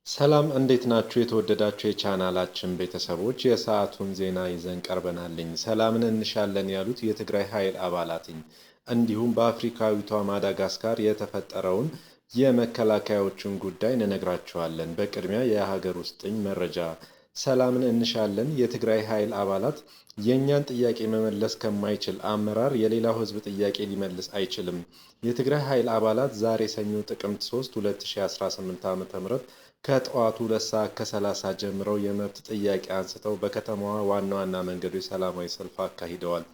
ሰላም እንዴት ናችሁ? የተወደዳችሁ የቻናላችን ቤተሰቦች የሰዓቱን ዜና ይዘን ቀርበናልኝ። ሰላምን እንሻለን ያሉት የትግራይ ኃይል አባላትኝ እንዲሁም በአፍሪካዊቷ ማዳጋስካር የተፈጠረውን የመከላከያዎቹን ጉዳይ እንነግራችኋለን። በቅድሚያ የሀገር ውስጥኝ መረጃ። ሰላምን እንሻለን የትግራይ ኃይል አባላት የእኛን ጥያቄ መመለስ ከማይችል አመራር የሌላው ሕዝብ ጥያቄ ሊመልስ አይችልም። የትግራይ ኃይል አባላት ዛሬ ሰኞ ጥቅምት 3 2018 ዓ.ም ከጠዋቱ 2 ሰዓት ከ30 ጀምረው የመብት ጥያቄ አንስተው በከተማዋ ዋና ዋና መንገዶች ሰላማዊ ሰልፍ አካሂደዋል።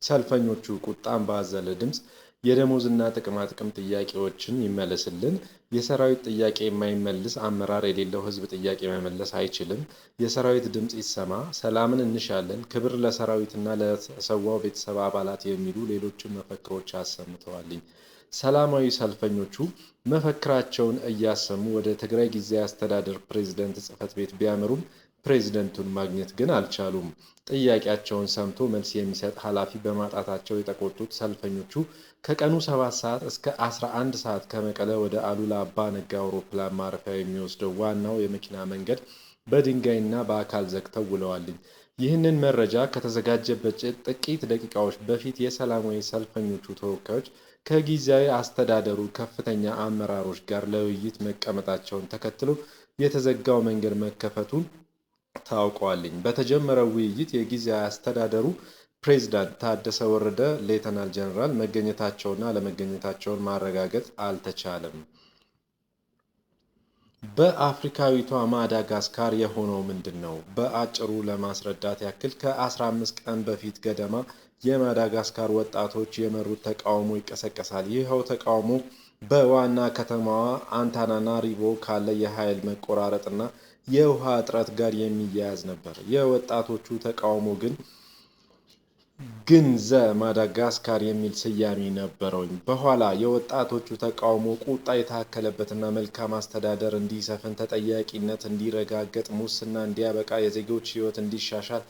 ሰልፈኞቹ ቁጣን ባዘለ ድምፅ የደሞዝና ጥቅማጥቅም ጥያቄዎችን ይመለስልን፣ የሰራዊት ጥያቄ የማይመልስ አመራር የሌለው ህዝብ ጥያቄ መመለስ አይችልም፣ የሰራዊት ድምፅ ይሰማ፣ ሰላምን እንሻለን፣ ክብር ለሰራዊትና ለተሰዋው ቤተሰብ አባላት የሚሉ ሌሎችን መፈክሮች አሰምተዋልኝ። ሰላማዊ ሰልፈኞቹ መፈክራቸውን እያሰሙ ወደ ትግራይ ጊዜያዊ አስተዳደር ፕሬዝደንት ጽሕፈት ቤት ቢያመሩም ፕሬዝደንቱን ማግኘት ግን አልቻሉም። ጥያቄያቸውን ሰምቶ መልስ የሚሰጥ ኃላፊ በማጣታቸው የተቆጡት ሰልፈኞቹ ከቀኑ 7 ሰዓት እስከ 11 ሰዓት ከመቀለ ወደ አሉላ አባ ነጋ አውሮፕላን ማረፊያ የሚወስደው ዋናው የመኪና መንገድ በድንጋይና በአካል ዘግተው ውለዋልኝ። ይህንን መረጃ ከተዘጋጀበት ጥቂት ደቂቃዎች በፊት የሰላማዊ ሰልፈኞቹ ተወካዮች ከጊዜያዊ አስተዳደሩ ከፍተኛ አመራሮች ጋር ለውይይት መቀመጣቸውን ተከትሎ የተዘጋው መንገድ መከፈቱን ታውቋልኝ። በተጀመረው ውይይት የጊዜያዊ አስተዳደሩ ፕሬዝዳንት ታደሰ ወረደ፣ ሌተናል ጀነራል መገኘታቸውና አለመገኘታቸውን ማረጋገጥ አልተቻለም። በአፍሪካዊቷ ማዳጋስካር የሆነው ምንድን ነው? በአጭሩ ለማስረዳት ያክል ከ15 ቀን በፊት ገደማ የማዳጋስካር ወጣቶች የመሩት ተቃውሞ ይቀሰቀሳል። ይኸው ተቃውሞ በዋና ከተማዋ አንታናናሪቮ ካለ የኃይል መቆራረጥና የውሃ እጥረት ጋር የሚያያዝ ነበር። የወጣቶቹ ተቃውሞ ግን ዘ ማዳጋስካር የሚል ስያሜ ነበረውኝ። በኋላ የወጣቶቹ ተቃውሞ ቁጣ የታከለበትና መልካም አስተዳደር እንዲሰፍን፣ ተጠያቂነት እንዲረጋገጥ፣ ሙስና እንዲያበቃ፣ የዜጎች ሕይወት እንዲሻሻል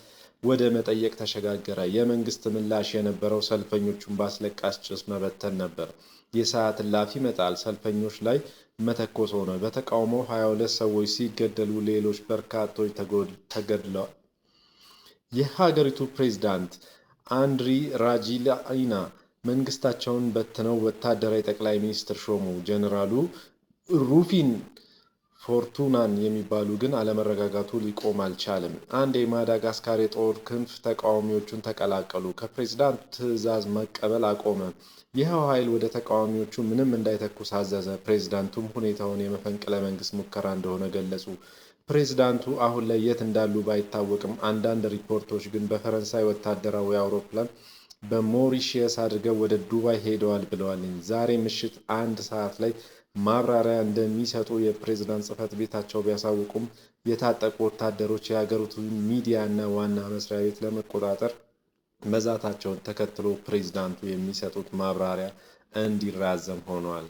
ወደ መጠየቅ ተሸጋገረ። የመንግስት ምላሽ የነበረው ሰልፈኞቹን በአስለቃሽ ጭስ መበተን ነበር። የሰዓት እላፊ መጣል፣ ሰልፈኞች ላይ መተኮስ ሆነ። በተቃውሞው 22 ሰዎች ሲገደሉ ሌሎች በርካቶች ተገድለዋል። የሀገሪቱ ፕሬዝዳንት አንድሪ ራጂላኢና መንግስታቸውን በትነው ወታደራዊ ጠቅላይ ሚኒስትር ሾሙ። ጀነራሉ ሩፊን ፎርቱናን የሚባሉ ግን አለመረጋጋቱ ሊቆም አልቻለም። አንድ የማዳጋስካር የጦር ክንፍ ተቃዋሚዎቹን ተቀላቀሉ። ከፕሬዝዳንቱ ትዕዛዝ መቀበል አቆመ። ይኸው ኃይል ወደ ተቃዋሚዎቹ ምንም እንዳይተኩስ አዘዘ። ፕሬዝዳንቱም ሁኔታውን የመፈንቅለ መንግስት ሙከራ እንደሆነ ገለጹ። ፕሬዝዳንቱ አሁን ላይ የት እንዳሉ ባይታወቅም አንዳንድ ሪፖርቶች ግን በፈረንሳይ ወታደራዊ አውሮፕላን በሞሪሺየስ አድርገው ወደ ዱባይ ሄደዋል ብለዋል። ዛሬ ምሽት 1 ሰዓት ላይ ማብራሪያ እንደሚሰጡ የፕሬዝዳንት ጽሕፈት ቤታቸው ቢያሳውቁም የታጠቁ ወታደሮች የሀገሪቱን ሚዲያ እና ዋና መስሪያ ቤት ለመቆጣጠር መዛታቸውን ተከትሎ ፕሬዝዳንቱ የሚሰጡት ማብራሪያ እንዲራዘም ሆኗል።